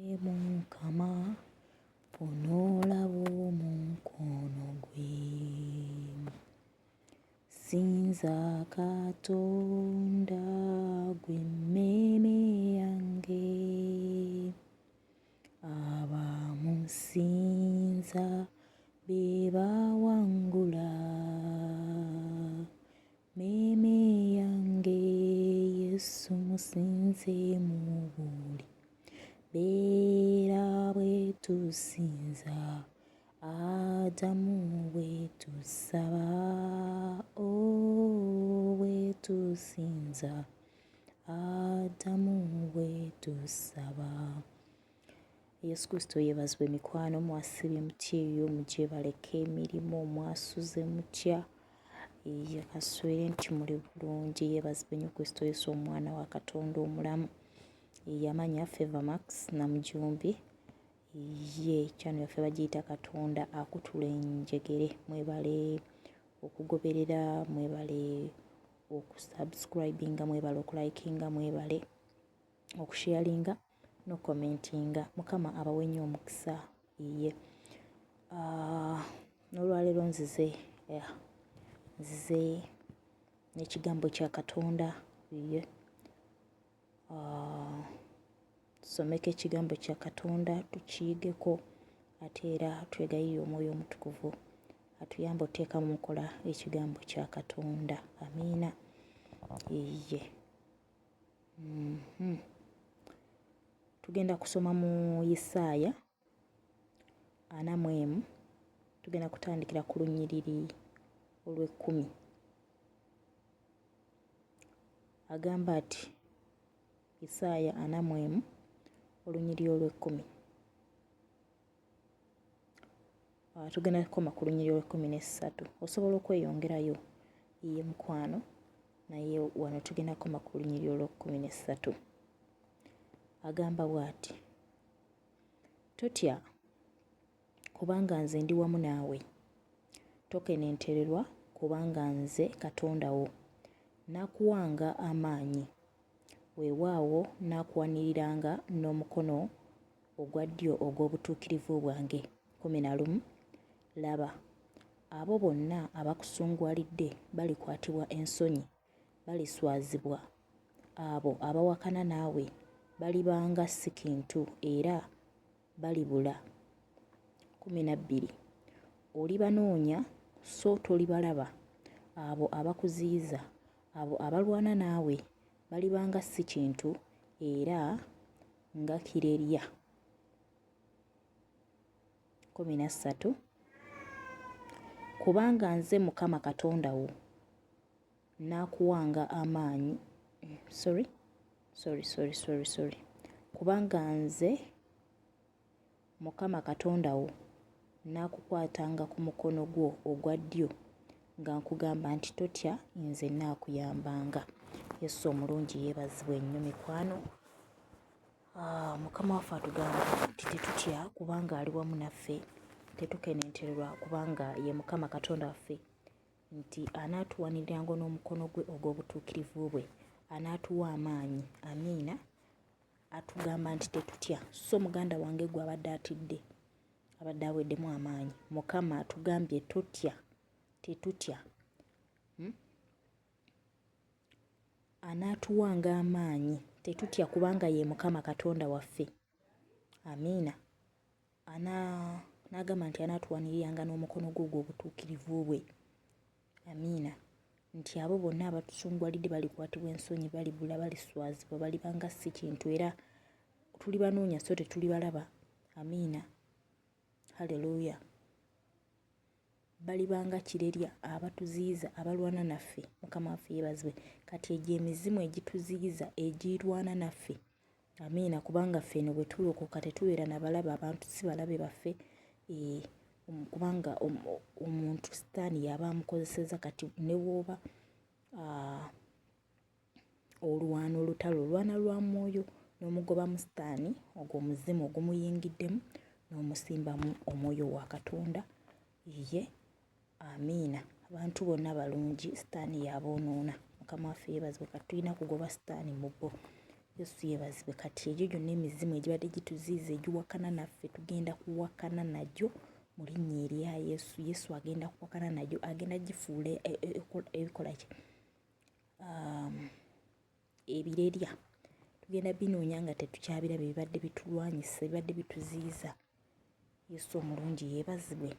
Mukama funa olaba omukono gwe. Sinza Katonda gwe mmeeme yange. Abamusinza be bawangula. Mmeeme yange Yesu musinze mu buli mbeera bwe tusinza Adamu bwe tusaba oh bwe tusinza Adamu bwe tusaba. Yesu Kristo yebazibwe mikwano mwasibye mutya eyo mugyebaleko emirimu mwasuze mutya ye kaswere nti muli bulungi yebazibwe nyo Kristo Yesu omwana wa Katonda omulamu yamanya Favor Max Namujumbi ye channel yaffe bagiyita Katonda akutula enjegere mwebale okugoberera mwebale okusubscribinga mwebale okulikinga mwebale okusharinga nokukomentinga mukama abawe nnyo omukisa iye n'olwaleero nzize yeah, nzize n'ekigambo kya katonda iye tusomeko ekigambo kya katonda tukiyigeko ate era twegayirire omwoyo omutukuvu atuyambe oteeka mu nkola ekigambo kya katonda amiina iye Mm-hmm. Tugenda kusoma mu Isaaya 41, tugenda kutandikira ku lunyiriri olw'ekkumi. Agamba ati Isaaya 41 olunyiriri olw'ekkumi. Ah, tugenda kukoma ku lunyiriri olw'ekkumi n'essatu. Osobola okweyongerayo iye mukwano, naye wano tugenda kukoma ku lunyiriri olw'ekkumi n'essatu. Agamba bw'ati, totya kubanga nze ndi wamu naawe, tokenentererwa kubanga nze Katonda wo, naakuwanga amaanyi, weewaawo naakuwaniriranga n'omukono ogwa ddyo ogw'obutuukirivu bwange. 11 Laba, abo bonna abakusunguwalidde balikwatibwa ensonyi, baliswazibwa, abo abawakana naawe baliba nga si kintu era balibula. 12 Olibanoonya so tolibalaba, abo abakuziyiza, abo abalwana naawe baliba nga si kintu era nga kirerya. 13 Kubanga nze Mukama Katonda wo, naakuwanga amaanyi. Sorry, sorry, sorry, sorry, sorry. Kubanga nze Mukama Katonda wo, naakukwatanga ku mukono gwo ogwa ddyo, nga nkugamba nti totya, nze naakuyambanga. Yesu omulungi yeebazibwe nnyo mikwano. Ah, Mukama waffe atugamba nti tetutya kubanga ali wamu naffe, tetukenentererwa kubanga ye Mukama Katonda waffe, nti anaatuwaniriranga n'omukono gwe ogw'obutuukirivu bwe, anaatuwa amaanyi. Amiina. Atugamba nti tetutya. So muganda wange gwe abadde atidde, abadde aweddemu amaanyi, Mukama atugambye totya, tetutya. Hmm? Anaatuwanga amaanyi. Tetutya kubanga ye Mukama Katonda waffe. Amiina. Ana n'agamba nti anaatuwaniriranga n'omukono gwe ogw'obutuukirivu bwe. Amiina. Nti abo bonna abatusungwalidde balikwatibwa ensonyi, balibula, baliswazibwa, baliba nga si kintu era tulibanoonya so tetulibalaba. Amiina. Haleluya. Baliba nga kirerya abatuziyiza abalwana naffe. Mukama waffe yebazibwe. Kati egyo emizimu egituziyiza egirwana naffe. Amiina kubanga ffe eno bwe tulokoka tetubeera na balabe abantu si balabe baffe e, kubanga omuntu sitaani yaba amukozeseza kati ne bw'oba olwana olutalo olwana lwa mwoyo n'omugobamu sitaani ogwo omuzimu ogumuyingiddemu n'omusimbamu omwoyo wa Katonda ye amiina abantu bonna balungi sitaani yaboonoona mukama waffe yeebazibwe kati tulina kugoba sitaani mu bo. Yesu yebazibwe. Kati egyo gyonna emizimu egibadde gituziiza egiwakana naffe tugenda kuwakana nagyo mu linnya erya Yesu. Yesu agenda kuwakana nagyo, agenda gifuula e, e, e, ebikola ki ebirerya. Tugenda binoonya nga tetukyabiraba ebibadde bitulwanyisa, ebibadde bituziiza. Yesu omulungi yeebazibwe.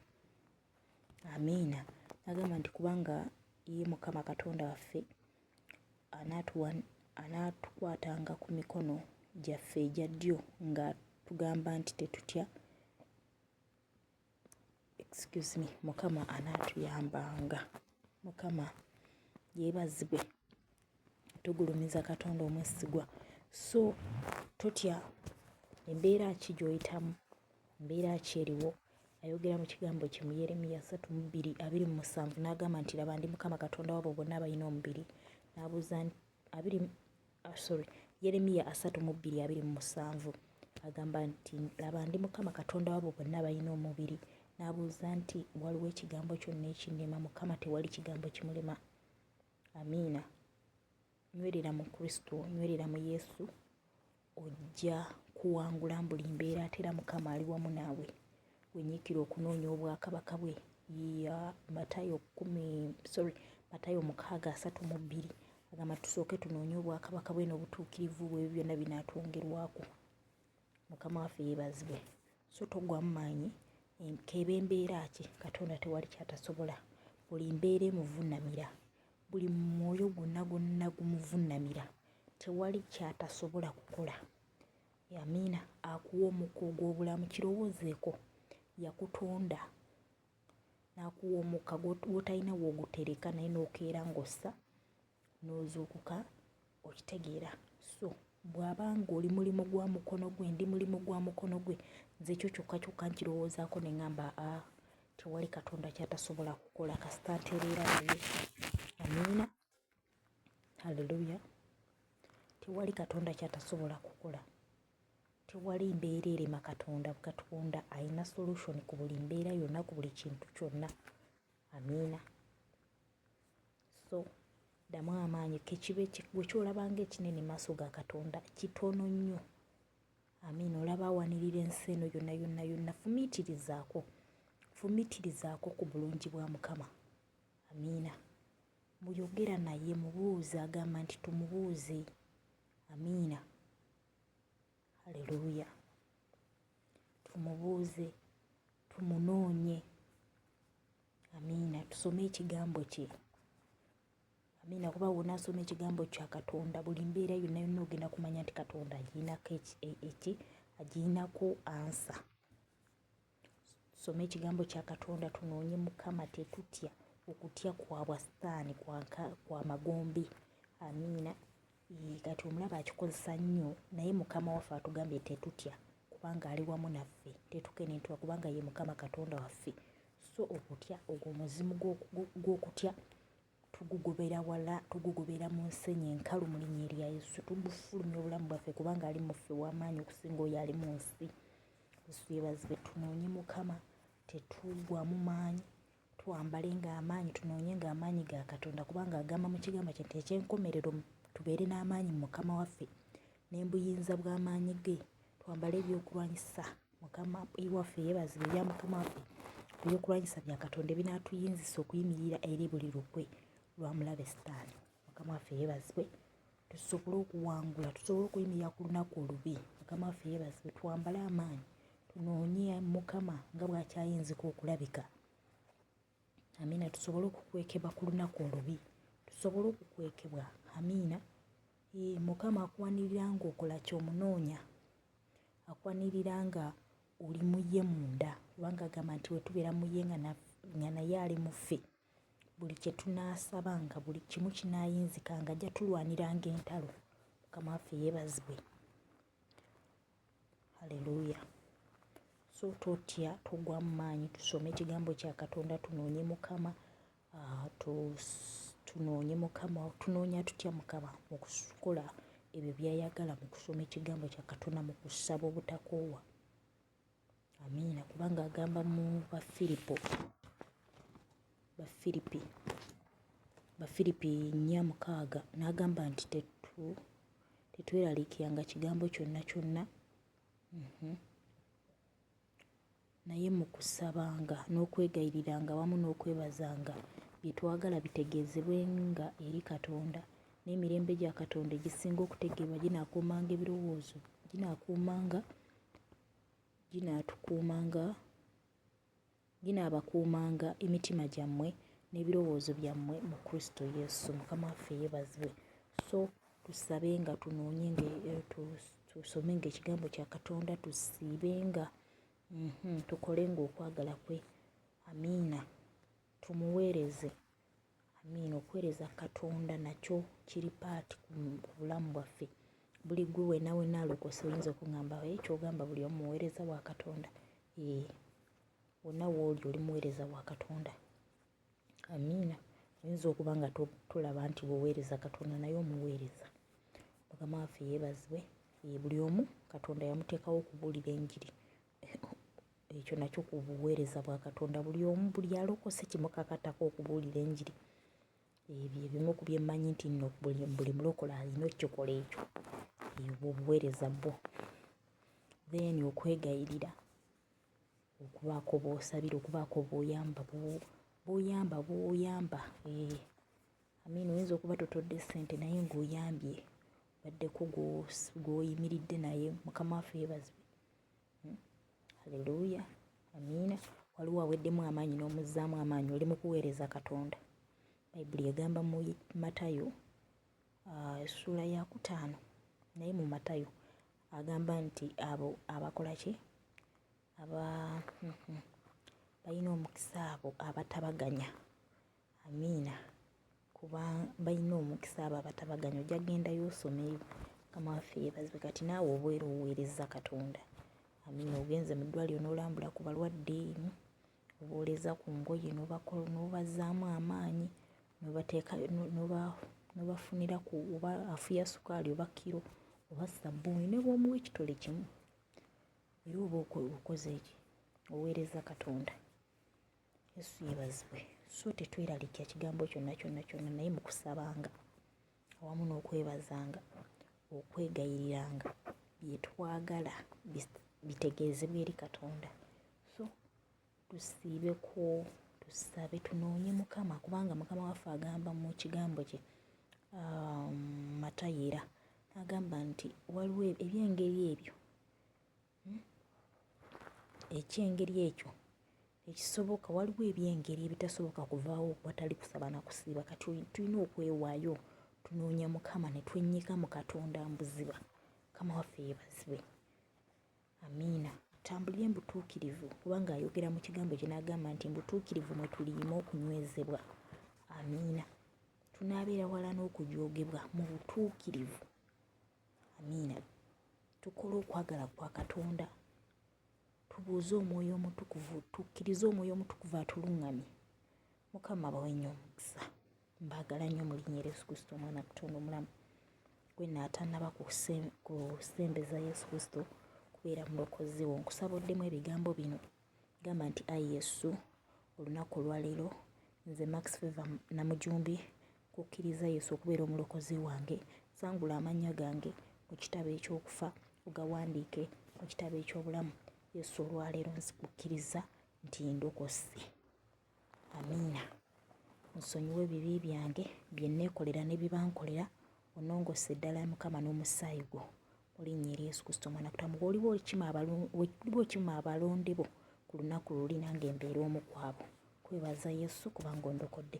Amiina. Agamba nti kubanga ye Mukama Katonda waffe anaatukwatanga ku mikono gyaffe egya ddyo nga tugamba nti tetutya excuse me Mukama anaatuyambanga. Mukama yeebazibwe. Tugulumiza Katonda omwesigwa. So totya embeera ki gy'oyitamu, mbeera ki eriwo. Ayogera mu kigambo kye mu Yeremiya 32:27 n'agamba nti laba ndi Mukama Katonda wabo bonna abalina omubiri. N'abuuza abiri ah, sorry Yeremiya 32:27 agamba nti laba ndi Mukama Katonda wabo bonna abalina omubiri. N'abuuza nti waliwo ekigambo kyonna ekinnema? Mukama tewali kigambo kimulema. Amiina. Nywerera mu Kristo, nywerera mu Yesu, ojja kuwangula buli mbeera ate era Mukama ali wamu naawe. Wenyiikira okunoonya obwakabaka bwe. Ya Matayo kumi, sorry, Matayo 6:32 agamba tusooke tunoonye obwakabaka bwe n'obutuukirivu bwe, ebyo byonna binaatwongerwako. Mukama waffe yeebazibwe. So toggwamu maanyi, k'ebe mbeera ki, Katonda tewali ky'atasobola. Buli mbeera emuvunnamira, buli mwoyo gwonna gwonna gumuvunnamira, tewali ky'atasobola kukola. Amiina. Akuwa omukka ogw'obulamu, kirowoozeeko. Yakutonda n'akuwa omukka gw'otalina w'ogutereka naye n'okeera ng'ossa n'ozuukuka okitegeera. So bw'aba ng'oli mulimu gwa mukono gwe, ndi mulimu gwa mukono gwe, nze ekyo kyokka kyokka nkirowoozaako ne ŋŋamba a tewali Katonda ky'atasobola kukola kasita ntereera naye. Amiina, haleluya. Tewali Katonda ky'atasobola kukola. Tewali mbeera erema Katonda. Katonda alina solution ku buli mbeera yonna, ku buli kintu kyonna. Amiina. So ddamu amaanyi kekibe gwe kyolaba ng'ekinene maaso ga Katonda kitono nnyo. Amiina. Olaba awanirira ensi eno yonna yonna yonna. Fumiitirizaako, fumiitirizaako ku bulungi bwa Mukama. Amiina. Muyogera naye mubuuze, agamba nti tumubuuze. Amiina. Haleluya. Tumubuuze, tumunoonye. Amiina. Tusome ekigambo kye. Amiina. Kuba w'onaasoma ekigambo kya Katonda, buli mbeera yonna yonna ogenda kumanya nti Katonda agirinako eki, agirinako ansa. Tusome ekigambo kya Katonda, tunoonye Mukama, tetutya. Okutya kwa bwa sitaani, kwa magombe. Amiina. Kati omulaba akikozesa nnyo, naye Mukama waffe atugambye tetutya kubanga ali wamu naffe, tetukenentuka kubanga ye Mukama Katonda waffe. So okutya ogwo omuzimu gw'okutya tugugobera wala, tugugobera mu nsenyi enkalu mu linnya erya Yesu. Tugufulumya obulamu bwaffe kubanga ali mu ffe w'amaanyi okusinga oyo ali mu nsi. Yesu yeebazibwe. Tunoonye Mukama, tetugwamu maanyi, twambale ng'amaanyi, tunoonye ng'amaanyi ga Katonda, kubanga agamba mu kigambo kye nti eky'enkomerero tubeere n'amaanyi mu Mukama waffe n'embuyinza bw'amaanyi ge, twambale ebyokulwanyisa Mukama waffe yeebazibwe, ebya Mukama waffe, ebyokulwanyisa bya Katonda ebinaatuyinzisa okuyimirira eri buli lukwe lwa mulabe Sitaani. Mukama waffe yeebazibwe, tusobole okuwangula, tusobole okuyimirira ku lunaku olubi. Mukama waffe yeebazibwe, twambale amaanyi, tunoonye Mukama nga bw'akyayinzika okulabika. Amiina, tusobole okukwekebwa ku lunaku olubi, tusobole okukwekebwa. Amiina. Ee, Mukama akuwanirira ng'okola ky'omunoonya, akuwanirira nga oli mu ye munda, kubanga agamba nti bwe tubeera mu ye nga naye ali mu ffe, buli kye tunaasabanga, buli kimu kinaayinzikanga, ajja tulwaniranga entalo. Mukama waffe yeebazibwe. Haleluya. So totya, togwamu maanyi, tusome ekigambo kya Katonda, tunoonye Mukama. Tunoonye Mukama. Tunoonya tutya Mukama? Mu kukola ebyo by'ayagala, mu kusoma ekigambo kya Katonda, mu kusaba obutakoowa. Amiina. Kubanga agamba mu Bafiripo, Bafiripi, Bafiripi 4:6 n'agamba nti tetu Tetweraliikiranga kigambo kyonna kyonna. Naye mu kusabanga n'okwegayiriranga awamu n'okwebazanga, bye twagala bitegeezebwenga eri Katonda, n'emirembe gya Katonda egisinga okutegeerwa ginaakuumanga ebirowoozo, ginaakuumanga, ginaatukuumanga, ginaabakuumanga emitima gyammwe n'ebirowoozo byammwe mu Kristo Yesu. Mukama waffe yeebazibwe. So tusabenga, tunoonyenga, eh, tusomenga ekigambo kya Katonda, tusiibenga, tukolenga okwagala kwe. Amiina. Tumuweereze. Amiina. Okuweereza Katonda nakyo kiri paati ku bulamu bwaffe. Buli gwe wena wena alokose oyinza okungamba eh, kyogamba buli omu muweereza wa Katonda. Ee, wonna wooli oli muweereza wa Katonda. Amiina. Oyinza okuba nga tolaba nti bw'oweereza Katonda naye omuweereza. Mukama waffe yeebazibwe. Ee, buli omu Katonda yamuteekawo okubuulira enjiri. Ekyo nakyo ku buweereza bwa Katonda. Buli omu, buli alokose kimukakatako okubuulira enjiri. Ebyo ebimu ku bye mmanyi nti nno buli mulokole alina okukikola ekyo. Obwo obuweereza bwo. Then okwegayirira, okubaako b'osabira, okubaako b'oyamba, b'oyamba, b'oyamba. Eh, Amiina, oyinza okuba totodde ssente naye ng'oyambye, obaddeko gw'oyimiridde naye. Mukama waffe yeebazibwe. Haleluya, amiina. Waliwo aweddemu amaanyi n'omuzzaamu amaanyi, oli mu kuweereza Katonda. Bayibuli egamba mu Matayo essuula ya kutaano, naye mu Matayo agamba nti abo abakola ki? Aba balina omukisa abo abatabaganya. Amiina kuba balina omukisa abo abatabaganya ojja kugendayo osomeyo. Mukama waffe yeebazibwe. Kati naawe obeera oweerezza Katonda. Amiina. Ogenze mu ddwaliro n'olambula ku balwadde, obooleza ku ngoye n'obazzaamu amaanyi, n'obateeka n'obafunira ku oba afuya sukaali oba kkiro oba ssabbuuni ne bw'omuwa ekitole kimu era oba okoze ki? Oweerezza Katonda. Yesu yebazibwe. So tetweralikira kigambo kyonna kyonna kyonna, naye mu kusabanga awamu n'okwebazanga, okwegayiriranga bye twagala bitegeezebwe eri Katonda. So tusiibeko, tusabe, tunoonye Mukama, kubanga Mukama waffe agamba mu kigambo kye Matayo era agamba nti waliwo eby'engeri ebyo Eky'engeri ekyo tekisoboka. Waliwo eby'engeri ebitasoboka kuvaawo watali kusaba na kusiiba. Kati tulina okwewaayo, tunoonya Mukama ne twennyika mu Katonda mbuziba. Mukama waffe yeebazibwe. Amiina. Tutambulire mu butuukirivu, kubanga ayogera mu kigambo kye n'agamba nti mu butuukirivu mwe tuliima okunywezebwa. Amiina. Tunaabeera wala n'okujoogebwa mu butuukirivu. Amiina. Tukole okwagala kwa Katonda. Tubuuze Omwoyo Omutukuvu, tukkirize Omwoyo Omutukuvu atuluŋŋamye. Mukama abawe nnyo omukisa. Mbaagala nnyo mu linnya erya Yesu Kristo Omwana wa Katonda omulamu. Gwe nno atannaba kusembeza Yesu Kristo kubeera mulokozi wo, nkusaba oddemu ebigambo bino. Gamba nti, Ayi Yesu, olunaku olwaleero nze Max Favor Namujumbi Nkukkiriza Yesu okubeera Omulokozi wange. Sangula amannya gange mu kitabo eky'okufa, ogawandiike mu kitabo eky'obulamu. Yesu, olwaleero nzikukkiriza nti ndokose. Amiina. Nsonyiwe ebibi byange bye nneekolera ne bye bankolera, onnongoose ddala Mukama n'omusaayi gwo. Mu linnya erya Yesu Kristo Omwana Katonda. Bw'oliba okima abalonde bo ku lunaku luli, nange mbeere omu ku abo. Nkwebaza Yesu kubanga ondokodde.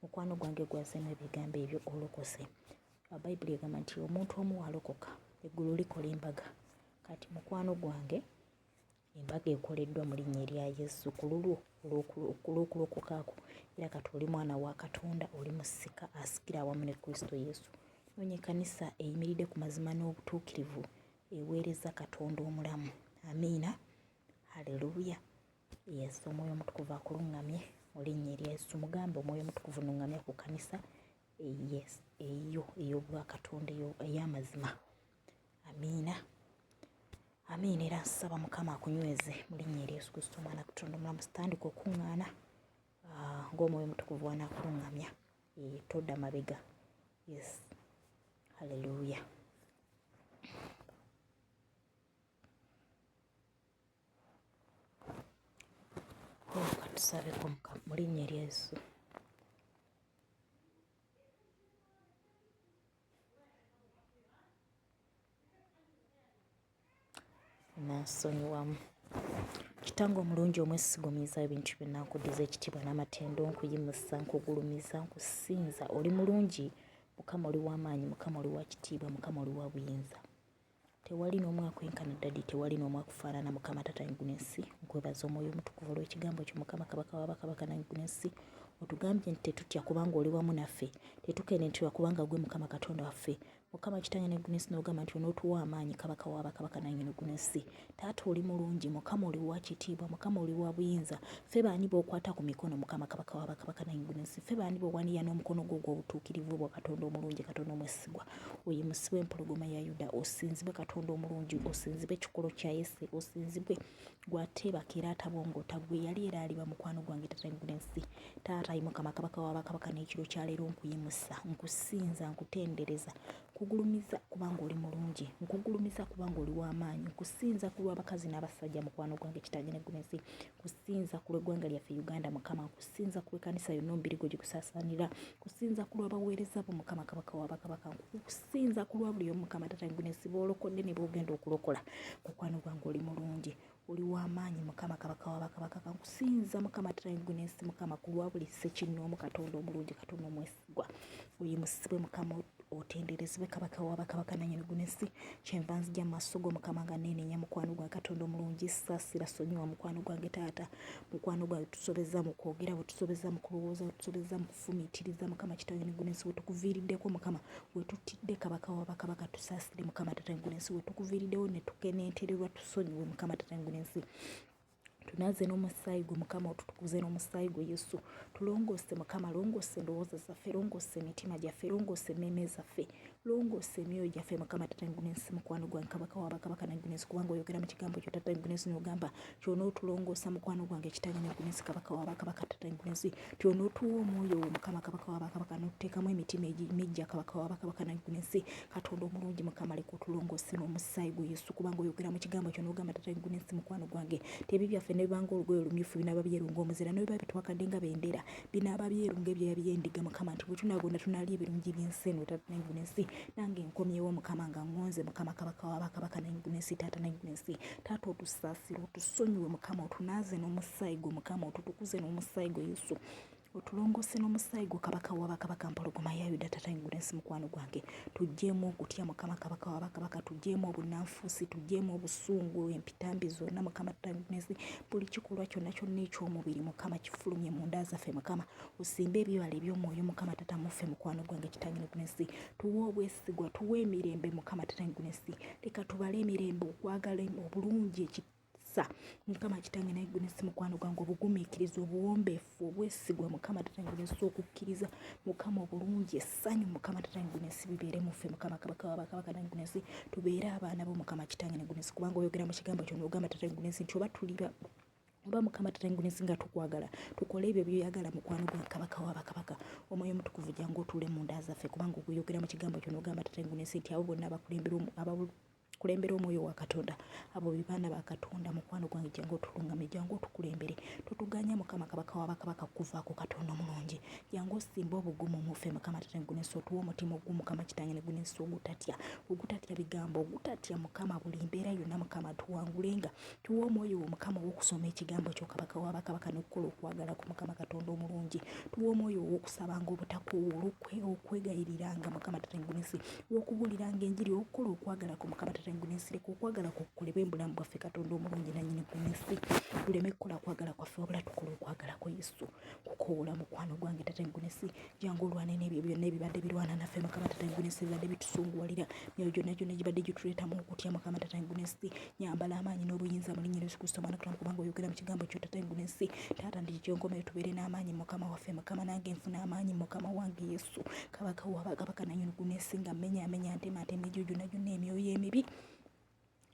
Mukwano gwange gwazeemu ebigambo ebyo olokose. Bayibuli egamba nti omuntu omu walokoka eggulu likola embaga. Kati mukwano gwange embaga ekoleddwa mu linnya erya Yesu ku lulwo olw'okulokoka kwo, era kati oli mwana wa Katonda, oli musika asikira awamu ne Kristo Yesu. Noonya ekkanisa eyimiridde ku mazima n'obutuukirivu eweereza Katonda omulamu. Amiina. Haleluya. Yes, Omwoyo Omutukuvu akuluŋŋamye mu linnya erya Yesu. Mugambe Omwoyo Omutukuvu nuŋŋamya ku kkanisa yes, eyo ey'obwakatonda ey'amazima. Amiina. Amiina. Era nsaba Mukama akunyweze mu linnya erya Yesu Kristo Omwana Katonda omulamu. Sitandika okuŋŋaana ng'Omwoyo Omutukuvu anakuluŋŋamya. Todda mabega. Yes. Haleluya. Katusabeko mu linnya erya Yesu. Nansonyiwamu. Kitange omulungi omwesiga omuyinza w'ebintu byonna nkuddiza ekitiibwa n'amatendo nkuyimusa nkugulumiza nkusinza oli mulungi Mukama oli w'amaanyi Mukama oli wa kitiibwa Mukama oli wa buyinza. Tewali n'omu akwenkana daddy tewali n'omu akufaanana Mukama taata w'eggulu n'ensi nkwebaza omwoyo omutukuvu olw'ekigambo kyo Mukama kabaka wa bakabaka nannyini n'ensi otugambye nti tetutya kubanga oli wamu naffe tetukenenterwa kubanga gwe Mukama Katonda waffe Mukama kitange ne Gunesi n'ogamba nti onootuwa amaanyi kabaka wa bakabaka nannyini Gunesi taata oli mulungi Mukama oli wa kitiibwa Mukama oli wa buyinza ffe baani b'okwata ku mikono Mukama kabaka wa bakabaka nannyini Gunesi ffe baani b'owanirira n'omukono gwo ogw'obutuukirivu bwo Katonda omulungi Katonda omwesigwa Oyimusibwe empologoma ya Yuda, osinzibwe Katonda omulungi, osinzibwe ekikolo kya Yese, osinzibwe gwe ateebaka era atabongoota, gwe yali era aliba mukwano gwange tata Gunensi. Taata ayi Mukama kabaka wa bakabaka n'ekiro kya leero nkuyimusa, nkusinza, nkutendereza, nkugulumiza kubanga oli mulungi, nkugulumiza kubanga oli w'amaanyi, nkusinza ku lw'abakazi n'abasajja mukwano gwange kitange ne Gunensi, nkusinza ku lw'eggwanga lyaffe Uganda Mukama, nkusinza ku lw'ekkanisa yonna omubiri gwo gye gusaasaanira, nkusinza ku lw'abaweereza bo Mukama Kabaka wa bakabaka, nkusinza ku lwa buli omu Mukama Taata Gunensi b'olokodde ne b'ogenda okulokola. Mukwano gwange oli mulungi, oli w'amaanyi Mukama Kabaka wa bakabaka, nkusinza Mukama Taata Gunensi Mukama ku lwa buli ssekinnoomu Katonda omulungi, Katonda omwesigwa. Oyimusibwe Mukama otenderezebwe kabaka wa bakabaka nanyini gunensi kyenva nzija mu maaso go mukama nga neenenya mukwano gwange katonda omulungi saasira sonyiwa mukwano gwange taata mukwano gwange tusobeza mu kwogera bwetusobeza mu kulowooza bwetusobeza mu kufumiitiriza mukama kitange negunensi wetukuviiriddeko mukama wetutidde kabaka wa bakabaka tusaasire mukama taata negunensi wetukuviiriddewo netukenentererwa tusonyiwe mukama taata negunensi Tunaaze n'omusaayi gwo Mukama, otutukuze n'omusaayi gwo Yesu. Tulongoose Mukama, longoosa endowooza zaffe, longoosa emitima gyaffe, longoosa emmeeme zaffe, longoosa emyoyo gyaffe Mukama Taata Gunensi, mukwano gwange Kabaka wa bakabaka na Gunensi, kubanga oyogera mu kigambo kyo Taata Gunensi n'ogamba ky'onootulongoosa mukwano gwange Kitange ne Gunensi, Kabaka wa bakabaka Taata Gunensi, ky'onootuwa omwoyo wo Mukama Kabaka wa bakabaka n'otuteekamu emitima emiggya Kabaka wa bakabaka na Gunensi. Katonda omulungi Mukama leka otulongoose n'omusaayi gwo Yesu kubanga oyogera mu kigambo kyo n'ogamba Taata w'eggulu n'ensi mukwano gwange nti ebibi byaffe ne biba ng'olugoye olumyufu binaaba byeru ng'omuzira ne biba bitwakadde nga bendera binaaba byeru ng'ebyoya by'endiga Mukama nti bwe tunaagonda tunaalya ebirungi by'ensi eno Taata n'eggulu n'ensi nange nkomyewo Mukama nga ŋŋonze Mukama Kabaka wa bakabaka n'eggulu n'ensi Taata n'eggulu n'ensi Taata otusaasire otusonyiwe Mukama otunaaze n'omusaayi gwo Mukama otutukuze n'omusaayi gwo Yesu Otulongoose n'omusaayi gwo Kabaka wa bakabaka Mpologoma ya Yuda Tata engulu ensi mukwano gwange tuggyemu okutya Mukama Kabaka wa bakabaka tuggyemu obunnanfuusi tuggyemu obusungu empitambi zonna Mukama Tata engulu ensi buli kikolwa kyonna kyonna eky'omubiri Mukama kifulumye mu nda zaffe Mukama osimbe ebibala eby'omwoyo Mukama Tata muffe mukwano gwange Kitange engulu ensi tuwe obwesigwa tuwe emirembe Mukama Tata engulu ensi leka tubale emirembe okwagala obulungi ekisa mukama kitange naye gwe nesi mukwano gwange obugumiikiriza obuwombeefu obwesigwa mukama tatange nesi okukkiriza mukama obulungi essanyu mukama tatange nesi bibeere muffe mukama kabaka wabakabaka nange nesi tubeere abaana bo mukama kitange nange nesi kubanga oyogera mu kigambo kyo nogamba tatange nesi nti oba tuliba oba mukama tatange nesi nga tukwagala tukole ebyo byoyagala mukwano gwa kabaka wabakabaka omwoyo omutukuvu jangu otuule mu nda zaffe kubanga oguyogera mu kigambo kyo nogamba tatange nesi nti abo bonna abakulembera Kulembera omwoyo wa Katonda. Abo be baana ba Katonda. Mukwano gwange jangu otulungame, jangu otukulembere. Totuganya Mukama Kabaka wa bakabaka kukuvaako Katonda omulungi. Jangu osimbe obugumu mu ffe Mukama Taata ne Gunensi otuwe omutima ogumu Mukama Kitange ne Gunensi ogutatya, ogutatya bigambo, ogutatya Mukama buli mbeera yonna Mukama tuwangulenga. Tuwe omwoyo wo Mukama ow'okusoma ekigambo kyo Kabaka wa bakabaka n'okukola okwagala kwo Mukama Katonda omulungi. Tuwe omwoyo ow'okusabanga obutakoowa, olw'okwegayiriranga Mukama Taata ne Gunensi w'okubuuliranga enjiri okukola okwagala kwo mukama taata ggulu n'ensi leka okwagala kwo kukolebwe mu bulamu bwaffe katonda omulungi nannyini ggulu n'ensi tuleme kukola kwagala kwaffe wabula tukola okwagala kwo yesu kukoola mukwano gwange taata ggulu n'ensi jangu olwane n'ebyo byonna ebibadde birwana naffe mukama taata ggulu n'ensi ebibadde bitusunguwalira myoyo gyonna gyonna egibadde gituleetamu okutya mukama taata ggulu n'ensi nyambala amaanyi n'obuyinza mu linnya lya Yesu Kristo omwana Katonda kubanga oyogera mu kigambo kyo taata ggulu n'ensi taata ndi kyenkomere tubeere n'amaanyi mukama waffe mukama nange nfuna amaanyi mukama wange yesu Kabaka wa bakabaka nanyini gunensi nga menya amenya ntema ntema egyo gyonna gyonna emyoyo emibi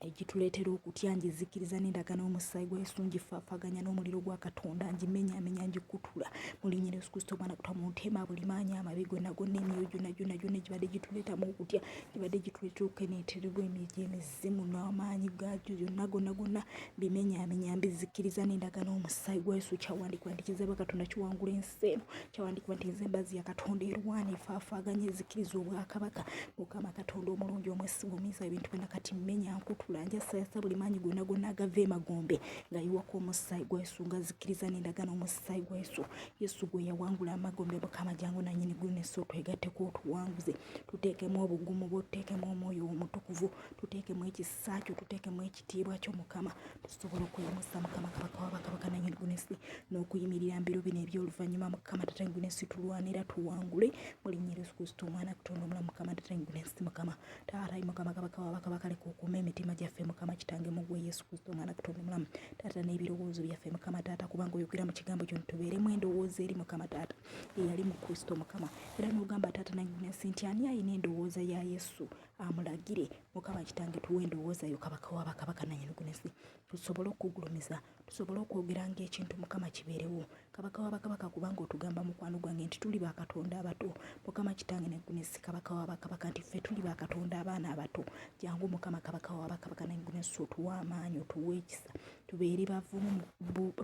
Egituleetera okutya ngizikiriza n'endaga n'omusaayi gwa Yesu ngifaafaganya n'omuliro gwa Katonda ngimenyaamenya ngikutula mu linnya lya Yesu Kristo omwana kutwa mu ntema buli maanyi amabi gonna gonna emyoyo gyonna gyonna gyonna egibadde gituleetamu okutya gibadde gituleetera okukeneetererwa emyoyo gy'emizimu n'amaanyi gaagyo gyonna gonna gonna mbimenyaamenya mbizikiriza n'endaga n'omusaayi gwa Yesu. Kyawandiikibwa nti kizaba Katonda kiwangula ensi eno. Kyawandiikibwa nti nze embazzi ya Katonda erwana efaafaaganya ezikiriza obwakabaka. Mukama Katonda omulungi omwesigwa omuyinza ebintu byonna, kati mmenya nkutula njasayasa buli maanyi gonna gonna agava emagombe ngayiwako omusaayi gwa Yesu, nga zikiriza n'endagaano omusaayi gwa Yesu. Yesu gwe yawangula amagombe. Mukama jangu nanyini ggulu n'ensi otwegatteko otuwanguze, tuteekemu obugumu bwo, tuteekemu omwoyo omutukuvu, tuteekemu ekisa kyo, tuteekemu ekitiibwa kyo Mukama, tusobole okweyimusa Mukama Kabaka wa bakabaka nanyini ggulu n'ensi n'okuyimirira mu biro bino eby'oluvannyuma. Mukama Taata ggulu n'ensi tulwane era tuwangule mu linnya lya Yesu Kristo omwana Katonda omulamu. Mukama Taata ggulu n'ensi, Mukama Taata, Mukama Kabaka wa bakabaka, leka okuuma emitima gyaffe Mukama Kitange mu ggwe Yesu Kristo omwana Katonda omulamu. Taata, n'ebirowoozo byaffe Mukama Taata, kubanga oyogera mu kigambo kyo nti tubeeremu endowooza eri Mukama Taata eyali mu Kristo Mukama, era n'ogamba Taata nannyini ensi nti ani alina endowooza ya Yesu amulagire. Mukama Kitange, tuwe endowooza yo Kabaka wa bakabaka nannyini ggulu n'ensi, tusobole okukugulumiza, tusobole okwogera ng'ekintu Mukama kibeerewo. Kabaka wa bakabaka, kubanga otugamba mukwano gwange nti tuli ba Katonda abato. Mukama Kitange n'eggulu n'ensi, Kabaka wa bakabaka, nti ffe tuli ba Katonda abaana abato. Jangu Mukama Kabaka wa bakabaka n'eggulu n'ensi, otuwe amaanyi, otuwe ekisa, tubeere bavumu,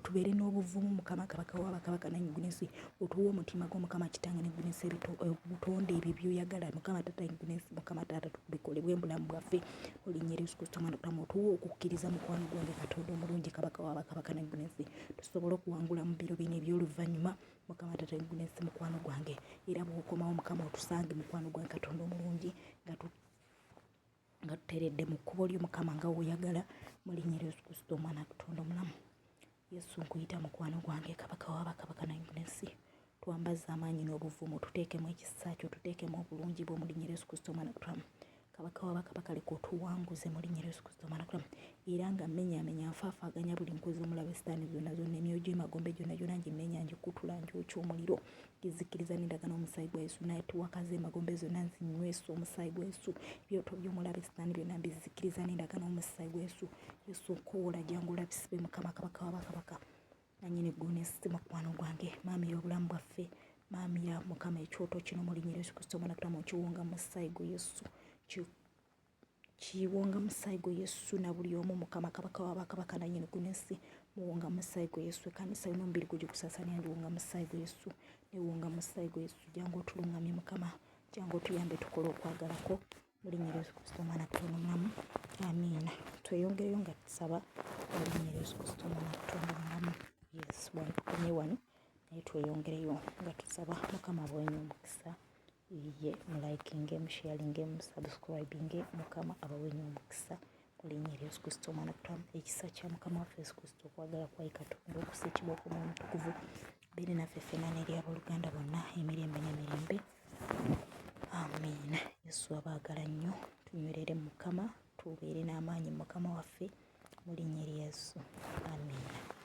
tubeere n'obuvumu. Mukama Kabaka wa bakabaka n'eggulu n'ensi, otuwe omutima gwo Mukama Kitange n'eggulu n'ensi, obutonde ebyo by'oyagala Mukama Taata n'eggulu n'ensi, Mukama Taata, bikolebwe mu bulamu bwaffe mu linnya erya Yesu Kristo omwana Katonda. Otuwe okukkiriza mukwano gwange Katonda omulungi, Kabaka wa bakabaka n'eggulu n'ensi, tusobole okuwangula mu biro bino eby'oluvannyuma. Mukama Taata w'eggulu n'ensi, mukwano gwange, era bw'okomawo Mukama otusange mukwano gwange Katonda omulungi nga nga tuteredde mu kkubo lyo Mukama nga w'oyagala mu linnya erya Yesu Kristo omwana Katonda omulamu. Yesu nkuyita mukwano gwange Kabaka wa bakabaka n'eggulu n'ensi, twambaze amaanyi n'obuvumu, tuteekemu ekisa kyo, tuteekemu obulungi bwo mu linnya lya Yesu Kristo omwana Katonda. Kabaka wa bakabaka, leka otuwanguze mu linnya lya Yesu Kristo omwana Katonda. Era nga mmenyaamenya nfaafaaganya buli nkwe z'omulabe sitaani zonna zonna, emyoyo gy'emagombe gyonna gyonna ngimenya, ngikutula, ngyokya omuliro, ngizikiriza n'endagaano omusaayi gwa Yesu. Naye tuwakaza emagombe zonna nzinywesa omusaayi gwa Yesu. Ebyoto by'omulabe sitaani byonna mbizikiriza n'endagaano omusaayi gwa Yesu. Yesu nkowoola, jangu olabisibwe Mukama Kabaka wa bakabaka nanyini ggulu n'ensi. Mukwano gwange, maamira obulamu bwaffe, maamira Mukama ekyoto kino mu linnya lya Yesu Kristo omwana Katonda, nkiwonga mu musaayi gwa Yesu, kiwonga musaayi gwa Yesu. Na buli omu Mukama Kabaka wa bakabaka nanyini ggulu n'ensi, muwonga musaayi gwa Yesu. Ekkanisa yonna omubiri gwe gyegusaasanya ngiwonga musaayi gwa Yesu, newonga musaayi gwa Yesu. Jangu otulungamye Mukama, jangu otuyambe tukole okwagala kwo mu linnya lya Yesu Kristo omwana Katonda omulamu, amiina. Tweyongereyo nga tusaba mu linnya lya Yesu Kristo omwana Katonda omulamu. Yes, wano tukomye wano, naye tweyongereyo nga tusaba. Mukama abawenye omukisa. Ye mulikinge, musharinge, musubscribinge. Mukama abawenye omukisa mu linnya lya Yesu Kristo omwana Katonda. Ekisa kya Mukama waffe Yesu Kristo, okwagala kwa Katonda, okussa ekibwa kw'Omwoyo Omutukuvu beere naffe ffenna n'eri abooluganda bonna emirembe n'emirembe, amiina. Yesu abaagala nnyo. Tunywerere mu Mukama, tubeere n'amaanyi mu Mukama waffe mu linnya erya Yesu, amiina.